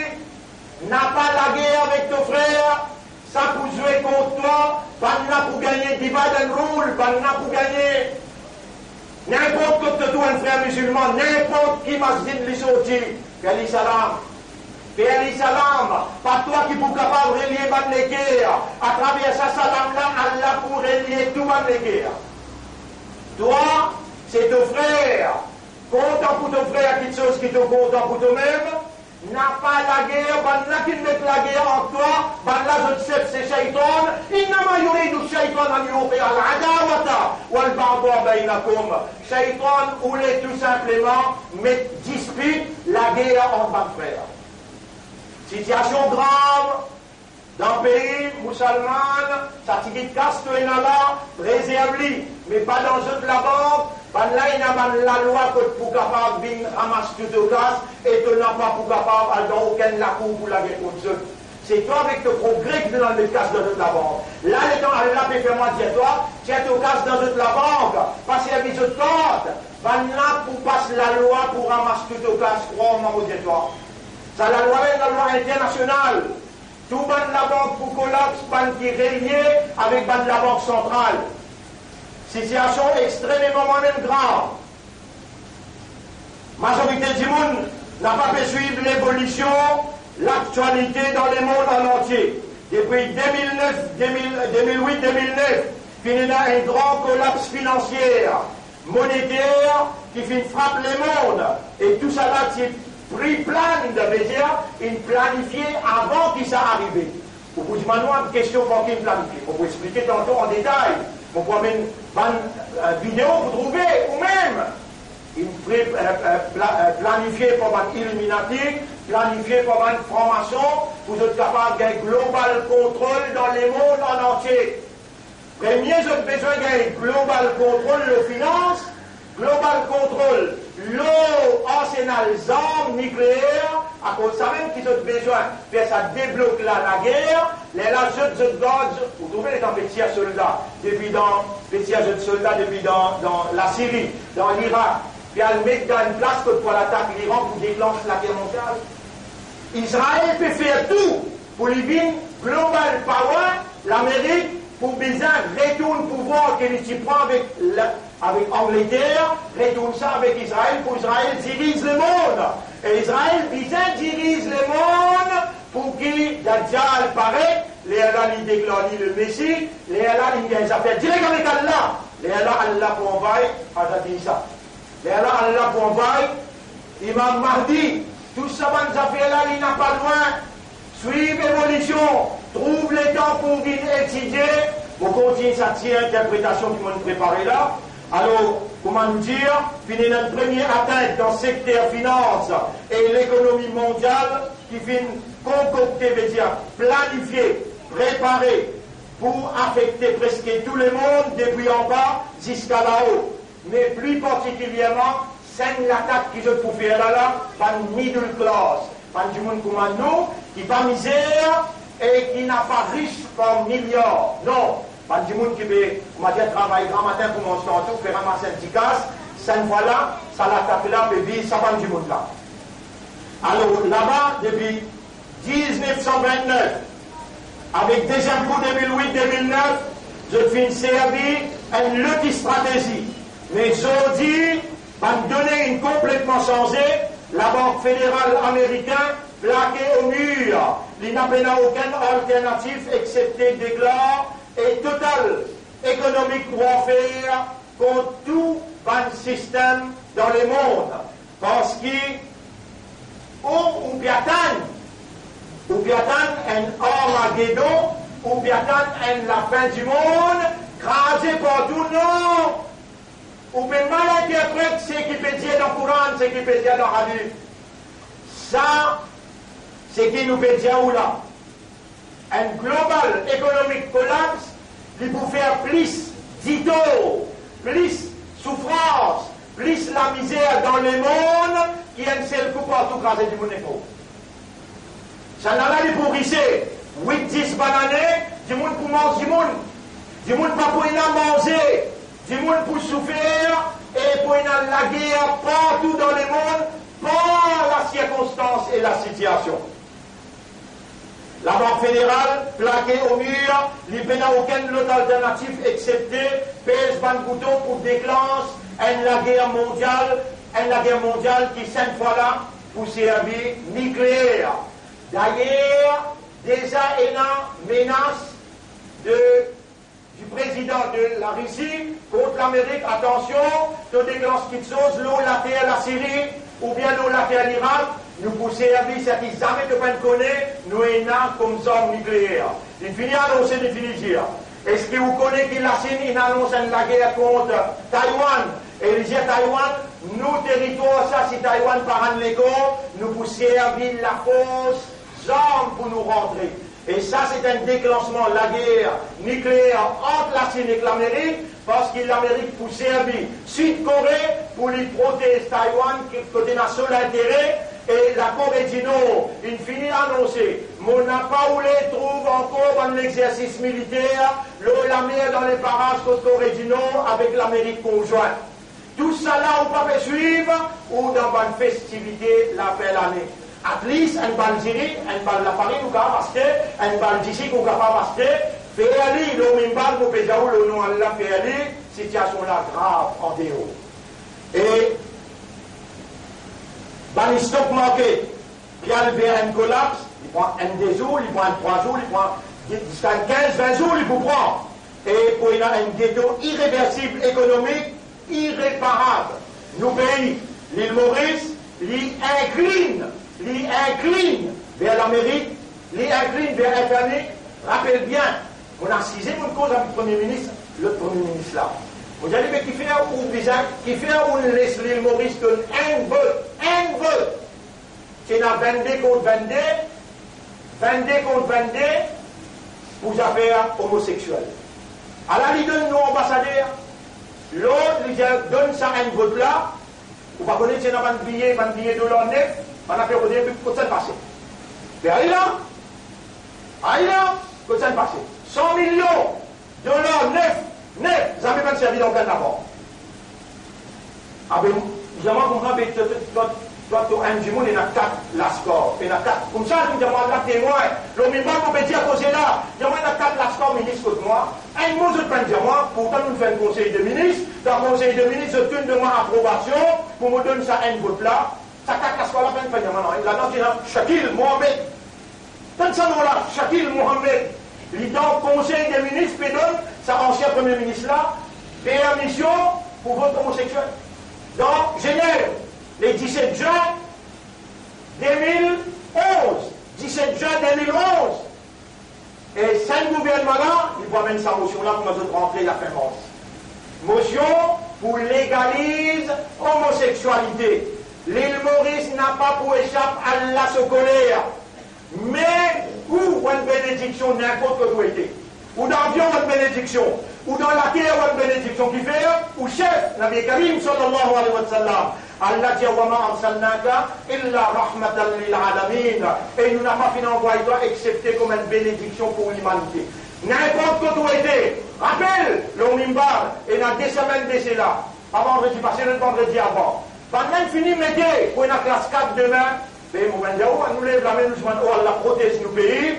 Napa lager avek to frer, sa pou zwe kont twa, bannla pou gagne divide and rule, bannla pou gagne. Ninport kot to trouv enn frer mizilman, ninport ki masjid li sorti, fer li salam. Fer li salam, pa twa ki pou kapav relie bann leker. Atraver sa salam la, Allah pou relie tou bann leker. Twa, se to frer. Kontan pou to frer, kiksoz ki to kontan pou tomem. Napa lager, bannla ki met lager ant twa, bannla zot sef se Shaytan. Innama yuridu Shaytan an yuqia al-adawata wal-baghdha baynakum. Shaytan oule tou sinpleman met dispit, lager ant bann frer. Sitiasion grav dan pei mousalman, sa tigit kas to ena la, prezerv li, me pa dan zot labank. Bannla ena bann lalwa kot pou kapav vinn ramas tou to kas e to napa pou kapav al dan okenn lakour pou lager kont zot. Se twa avek to prop gre ki finn al met kas dan zot labank. La, letan Allah pe fer mwa dir twa, tir to kas dan zot labank, pa servi zot kart, bannla pou pas lalwa pou ramas tou to kas, krwar mwa mo dir twa. Sa lalwa la, enn lalwa internasional. Tou bann labank pou kolaps, bann ki relie avek bann labank santral. Sitiasion extrememan grav. Mazorite dimoun napa pe swiv levolision, laktialite dan lemond an antie. Depi de mil nef, de mil, de mil wit, de mil nef, finn ena enn gran kolaps finansie, moneter ki finn frap lemond, e tousala ti pre-planned, vedir inn planifie avan ki sa arive. Ou pou dimann mwa enn kestion, kouma inn planifie? Mo pou explike tanto an detay. Mo pou amenn bann, eh, video pou trouve, ou mem. Inn pre-, eh, eh, pla-, eh, planifie par bann Illuminati, planifie par bann franmason, pou zot kapav gagn global kontrol dan lemond an antie. Premie, zot bizin gagn global kontrol lor finans, global kontrol lor arsenal zarm nikleer, akoz samem ki zot bizin fer sa deblok la, lager. Lerla zot, zot gard, zot, ou trouve letan pe tir solda depi dan, pe tir zot solda depi dan, dan Lasiri, dan Lirak, pe al met dan enn plas kot pou al atak Liran pou deklans lager mondial. Izrael pe fer tou pou li vinn global power, Lamerik pou bizin retourn pouvwar ki li ti pran avek la, avek Angleter, retourn sa avek Izrael, pou Izrael diriz lemond. E Izrael bizin diriz lemond pou ki Dajjal paret, lerla li deklar li le Mesi, lerla li gagn zafer direk avek Allah, lerla Allah pou anvway Hazrat Isa. Lerla Allah pou anvway Imam Mahdi. Tou sa bann zafer la, li napa lwin. Swiv evolision, trouv letan pou vinn etidie. Mo kontign sa ti interpretasion ki mo'nn prepare la. Alor, kouma nou dir, finn ena enn premie atint dan sekter finans e lekonomi mondial ki finn konkokte, vedir planifie, prepare pou afekte preske tou lemond, depi anba ziska lao. Me pli partikilierman, sa enn latak ki zot pou fer la la, bann middle class, bann dimoun kouma nou, ki pa mizer e ki napa ris par miliar. Non, bann dimoun ki pe, koumadir, travay gramatin pou manz tanto, pe ramas enn ti kas, sa enn fwa la, sa latak la pe viz sa bann dimoun la. Alor, laba, depi diznef san vintnef, avek deziem kou de mil wit de mil nef, zot finn servi enn lot stratezi. Me zordi, bann done inn konpletman sanze, Labank Federal Amerikin plake o mir, li napa ena okenn alternativ exsepte deklar a total economic warfare kont tou bann sistem dan lemond. Parski ou, ou pe atann, ou pe atann enn Armagedon, ou pe atann enn lafin dimond, kraze partou, non. Ou pe mal interpret seki pe dir dan Koran, seki pe dir dan Hadith. Sa, seki nou pe dir ou la. Enn global economic collapse, li pou fer plis ditor, plis soufrans, plis lamizer dan lemond, ki enn sel kou partou kraze dimoun lekor. Sannla li pou rise wit, dis bann ane, dimoun pou manz dimoun, dimoun pa pou ena manze, dimoun pou soufer, E pou ena lager partou dan lemond par la sirkonstans e la sitiasion. Labank Federal plake o mir, li pena okenn lot alternativ exsepte pez bann bouton pou deklans enn lager mondial, enn lager mondial ki, set fwa la, pou servi nikleer. Dayer, deza ena menas de, di prezidan de Larisi kont Lamerik, atansion, to deklans kiksoz lor later Lasiri oubien lor later Lirak, nou pou servi sa ki zame to pa'nn kone nou ena kom zarm nikleer. Li fini anonse, li fini dir. Eski ou kone ki Lasinn inn anons enn lager kont Taiwan? E li dir Taiwan, nou teritwar sa, si Taiwan pa rann lekor, nou pou servi lafors, zarm pou nou rantre. E sa, se enn deklansman lager nikleer ant Lasinn ek Lamerik, parski Lamerik pou servi Sid Kore pou li protez Taiwan, ki, kot ena so lintere, e Lakore di Nor inn fini anonse, mo napa oule trouv ankor bann lexersis militer lor lamer dan leparaz kot Kore di Nor avek Lamerik konzwint. Tousala ou pa pe swiv, ou dan bann festivite lafin lane. At least, enn bal diri, enn bal lafarin ou kapav aste, enn bal disik ou kapav aste, fer li, lor mem bal, mo pe dir ou, lor non Allah, fer li, sitiasion la grav andeor. E bann stock market, li al ver enn kolaps, li pran enn de zour, li pran enn trwa zour, li pran ziska kinz, vin zour, li pou pran. E pou ena enn geto ireversib ekonomik, ireparab. Nou pei, Lil Moris, li inklinn, li inklinn ver Lamerik, li inklinn ver Internik. Rapel bien, mo'nn asize, mo'nn koz avek Premie Minis, lot Premie Minis la. Mo dir li, me kifer ou bizin, kifer ou les Lil Moris donn enn vot, enn vot? Ti ena vennde kont vennde, vennde kont vennde pou zafer omoseksiel. Ala li donn nou anbasader. Lot, li dir, donn sa enn vot la. Ou pa kone ti ena bann biye, bann biye dolar nef, bann afer kote, kot sa inn pase? Be, ale la, ale la, kot sa inn pase? San milion dolar nef, nef, zame pa'nn servi dan okenn labank. Abe, dir mwa koumsa, be, to, to, to, to, to enn dimoun, ena kat laskar, ena kat, koumsa, li dir mwa, ena temwin, lor minbal, mo pe dir koze la, dir mwa, ena kat laskar minis kot mwa, enn mo zot pa'nn dir mwa, pourtan nou fer enn konsey de minis, dan konsey de minis, zot tourn donn mwa aprobasion pou mo donn sa enn vot la, sa kat laskar la pa'nn fer dir mwa nanye, ladan ti ena Shakil Mohammed. Tann sa non la, Shakil Mohammed, li dan konsey de minis pe donn sa ansien premie minis la permision pou vot omoseksiel. Dan Zenev, le diset zin de mil onz, diset zin de mil onz, e sa enn gouvernman la, li pou amenn sa mosion la kouma zot rantre lafin mars. Mosion pou legaliz omoseksialite. Lil Moris napa pou esap Allah so koler. Me ou, ou enn benediksion ninport kot ou ete. Ou dan avion, ou enn benediksion. Ou dan later, ou enn benediksion. Kifer? Ou sef, Nabi Karim, sallallahu alayhi wa sallam. Allah dir, "Wa ma arsalnaka illa rahmatan lil alamin." E nou napa finn anvway twa exsepte kom enn benediksion pou limanite. Ninport kot ou ete, rapel, lor minbar, ena de semenn de sela, pa vandredi pase, lot vandredi avan, bannla inn fini mete pou ena klas kat demin, be mo pa'nn dir ou, nou lev lame, nou dimann, o Allah, protez nou pei.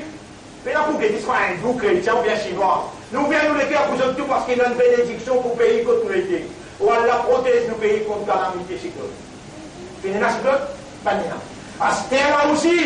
Pena pou gete, swa Indou, Kretien oubien Sinwa. Nou ouver nou leker pou zot tou, parski ena enn benediksion pou pei kot nou ete. O Allah, protez nou pei kont kalamite siklonn. Finn ena siklonn? Pa'nn ena. Aster la osi,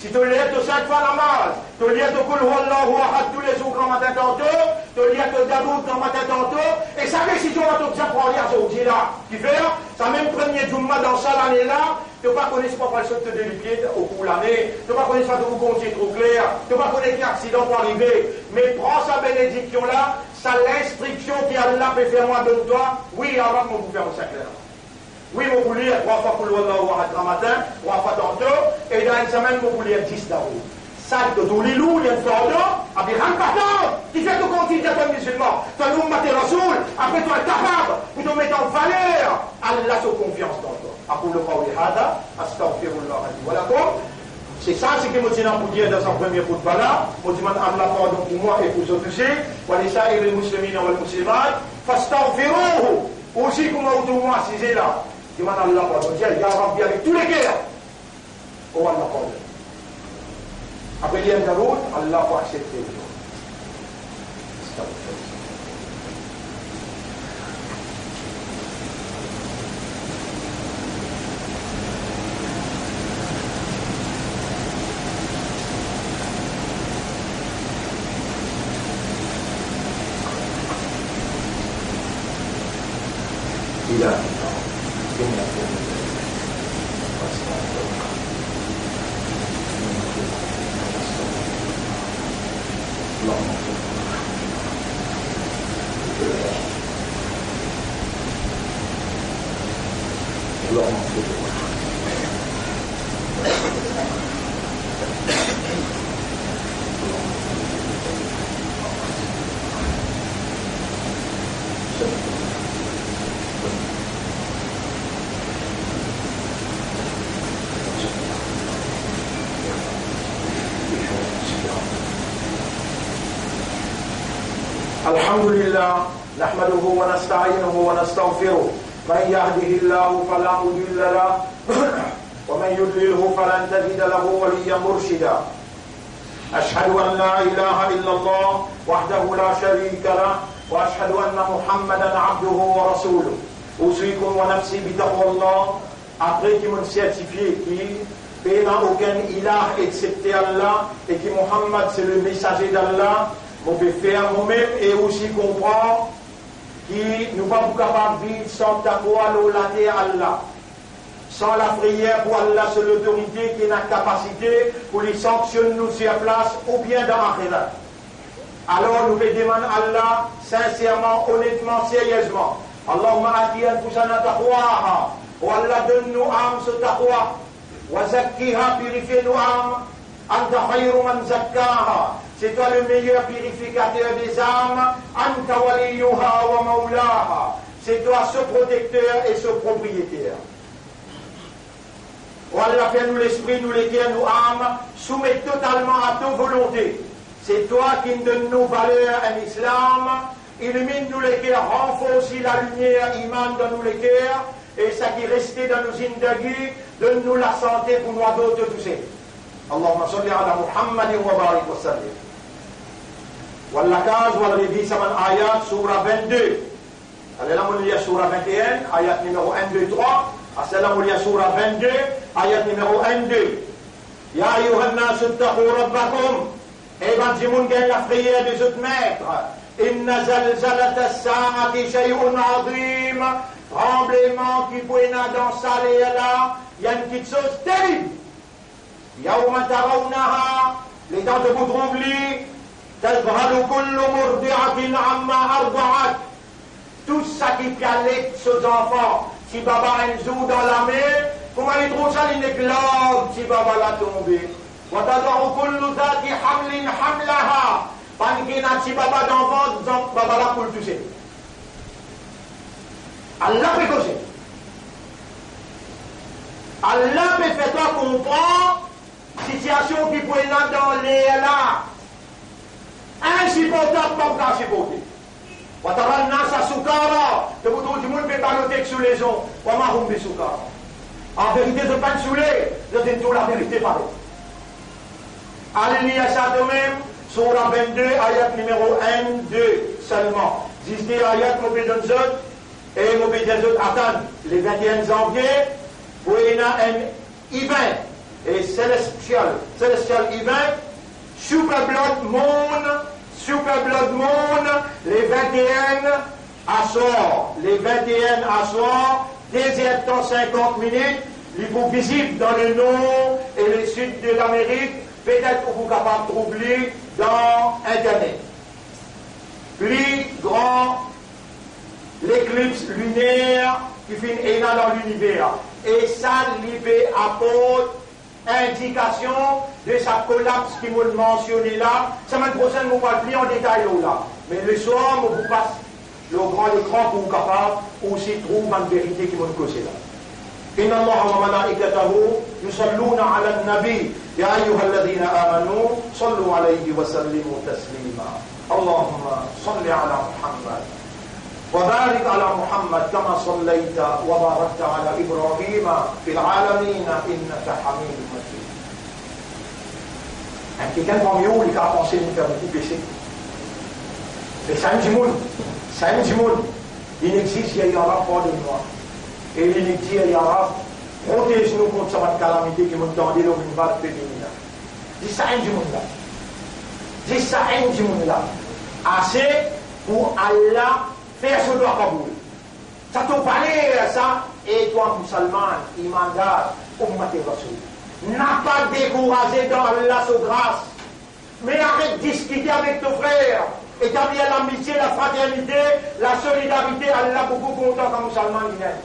si to lir to sink fwa namaz, to lir to Koul Huwallahu Ahad toulezour gramatin tanto, to lir to Dawoud gramatin tanto, e sa desizion la to bizin pran li azordi la. Kifer? Sa mem premie Djouma dan sa lane la, to pa kone si pa pral sot to de lipie okour lane, to pa kone si pa to pou kontie tro kler, to pa kone ki aksidan pou arive. Me pran sa benediksion la, sa linstriksion ki Allah pe fer mwa donn twa, wi, avan mo pou fer mo sink ler. Wi, mo pou lir trwa fwa Koul Huwallahu Ahad gramatin, trwa fwa tanto, e dan enn semenn mo pou lir dis Dawoud. Sa to trouv li lour, li enn fardo, abe rann pa tan, kifer to kontign dir to mizilman, to enn ummat Rasoul, apre to inkapab pou to met an valer Allah so konfians dan twa. Aqulu qawli hadha, astaghfirullah li wa lakum. Se sa seki mo ti ena pou dir dan sa premie khoutba la. Mo dimann Allah pardon pou mwa e pou zot osi. Wa li sairil muslimina wal muslimat, fastaghfiruhu, Osi kouma ou trouv mwa asize la, demann Allah pardon, dir, "Ya Rabbi, avek tou leker, o Allah, pardon." Apre li enn darout, Allah pou aksepte li. الحمد لله، نحمده ونستعينه ونستغفره. من يهده الله فلا مضل له، ومن يضلله فلن تجد له وليا مرشدا. أشهد أن لا إله إلا الله وحده لا شريك له، وأشهد أن محمدا عبده ورسوله. أوصيكم ونفسي بتقوى الله. Apre ki monn sertifie ki pena okenn ilah exsepte Allah e ki Muhammad se le mesaze d'Allah, mo pe fer momem e osi konpran ki nou pa pou kapav viv san taqwa lor later Allah. San lafreyer pou Allah, so lotorite ki ena kapasite pou li sanksionn nou sir plas oubien dan axirat. Alor nou pe demann Allah sinserman, onetman, seriezman. اللهم آت أنفسنا تقواها. O Allah, donn nou am so taqwa. وزكها, pirifie nou am. أنت خير من زكاها. C'est toi le meilleur purificateur des âmes. أنت وليها ومولاها. C'est toi ce protecteur et ce propriétaire. O Allah, fer nou lespri, nou leker, nou am soumet totalman a to volonte. Se twa ki'nn donn nou valer enn Islam. Iliminn nou leker, ranforsi lalimier iman dan nou leker, e seki reste dan nou zindagi, donn nou lasante pou nou ador to tousel. اللهم صل على محمد وبارك وسلم. Ou al lakaz, ou al revi sa bann ayat, soura vennde. Aster la mo lir soura vennde, ayat nimero enn, de, trwa. Aster la mo lir soura vennde, ayat nimero enn, de. يا أيها الناس اتقوا ربكم. E bann dimoun, gagn lafreyer de zot met. إن زلزلة الساعة شيء عظيم. Tranbleman ki pou ena dan sa ler la, enn kiksoz terib. يوم ترونها, letan to pou trouv li, تذهل كل مرضعة عما أرضعت. Tou seki pe alet so zanfan, ti baba enn zour dan lame, kouma li trouv sa, li nek larm ti baba la tonbe. وتضع كل ذات حمل حملها. Bann ki ena ti baba dan vant, zan-, baba la koul tousel. Allah pe koze. Allah pe fer twa konpran sitiasion ki pou ena dan ler la. Insiportab, pa pou kapav siporte. وترى الناس سكارى, to pou trouv dimoun pe balote ek soulezon. وما هم بسكارى. An verite, zot pa'nn soule, zot inn trouv laverite parey. Al lir sa tomem, soura vennde, ayat nimero enn, de selman. Zis de ayat mo pe donn zot, e mo pe dir zot, atann, le vennteen zanvie, pou ena enn event, e celestial, celestial event, Super Blood Moon, Super Blood Moon, le vennteen aswar, le vennteen aswar, de zer tan sinkant minit, li pou vizib dan le nor e le sid de Lamerik, petet ou pou kapav trouv li dan internet. Pli gran leklips liner ki finn ena dan liniver. E sa, li pe aport indikasion de sa kolaps ki mo'nn mansione la. Semenn prosenn, mo pou al pli an detay lor la. Me leswar, mo pou pas lor gran lekran pou ou kapav osi trouv bann verite ki mo'nn koze la. إن الله وملائكته يصلون على النبي، يا أيها الذين آمنوا صلوا عليه وسلموا تسليما. اللهم صل على محمد. وبارك على محمد كما صليت وباركت على إبراهيم في العالمين إنك حميد مجيد. Enn kikenn parmi ou, li kapav panse li fer boukou pese. Me sa enn dimoun, sa enn dimoun, li nek dir, ya Rab, pardonn mwa. E li nek dir, ya Rab, protez nou kont sa bann kalamite ki monn tande lor minbar pe vini la. Zis sa enn dimoun la. Zis sa enn dimoun la. Ase pou Allah fer so dwa kaboul. Sa to valer sa, e twa mousalman, imandar, ummat Rasoul. Napa dekouraze dan Allah so gras. Me aret diskite avek to frer. Etablir lamitie, lafraternite, lasolidarite. Allah boukou kontan kan mousalman li enn.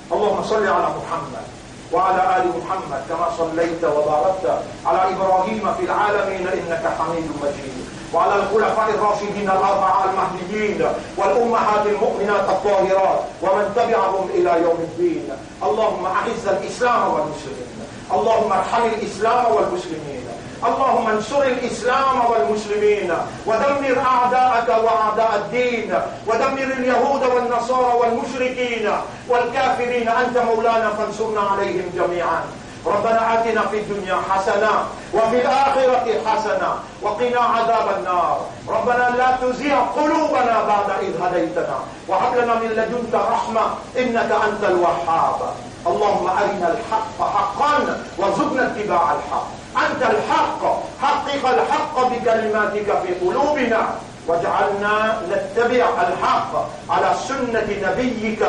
اللهم صل على محمد وعلى آل محمد كما صليت وباركت على إبراهيم في العالمين إنك حميد مجيد، وعلى الخلفاء الراشدين الأربعة المهديين والأمهات المؤمنات الطاهرات ومن تبعهم إلى يوم الدين. اللهم أعز الإسلام والمسلمين. اللهم ارحم الإسلام والمسلمين. اللهم انصر الإسلام والمسلمين. ودمر أعداءك وأعداء الدين. ودمر اليهود والنصارى والمشركين والكافرين. أنت مولانا فانصرنا عليهم جميعا. ربنا آتنا في الدنيا حسنة وفي الآخرة حسنة وقنا عذاب النار. ربنا لا تزغ قلوبنا بعد إذ هديتنا وهب لنا من لدنك رحمة إنك أنت الوهاب. اللهم أرنا الحق حقا وارزقنا اتباع الحق. أنت الحق، حقق الحق بكلماتك في قلوبنا واجعلنا نتبع الحق على سنة نبيك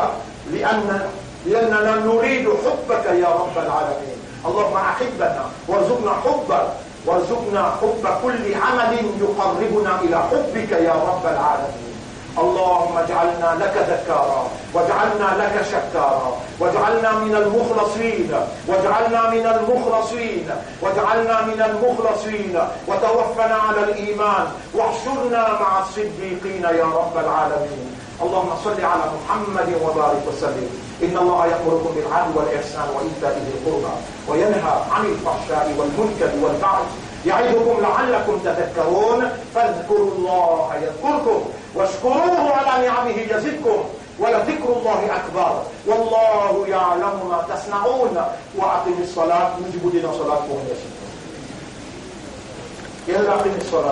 لأن، لأننا نريد حبك يا رب العالمين. اللهم أحبنا وارزقنا حبك وارزقنا حب كل عمل يقربنا إلى حبك يا رب العالمين. اللهم اجعلنا لك ذكارا، واجعلنا لك شكارا، واجعلنا من المخلصين، واجعلنا من المخلصين، واجعلنا من المخلصين، وتوفنا على الإيمان، واحشرنا مع الصديقين يا رب العالمين. اللهم صل على محمد وبارك وسلم. إن الله يأمركم بالعدل والإحسان وإيتاء ذي القربى وينهى عن الفحشاء والمنكر والبغي يعظكم لعلكم تذكرون. فاذكروا الله يذكركم واشكروه على نعمه يزدكم ولذكر الله أكبر والله يعلم ما تصنعون. وأقم الصلاة. Nou dibout dan salat pou remersie. يلا أقم الصلاة.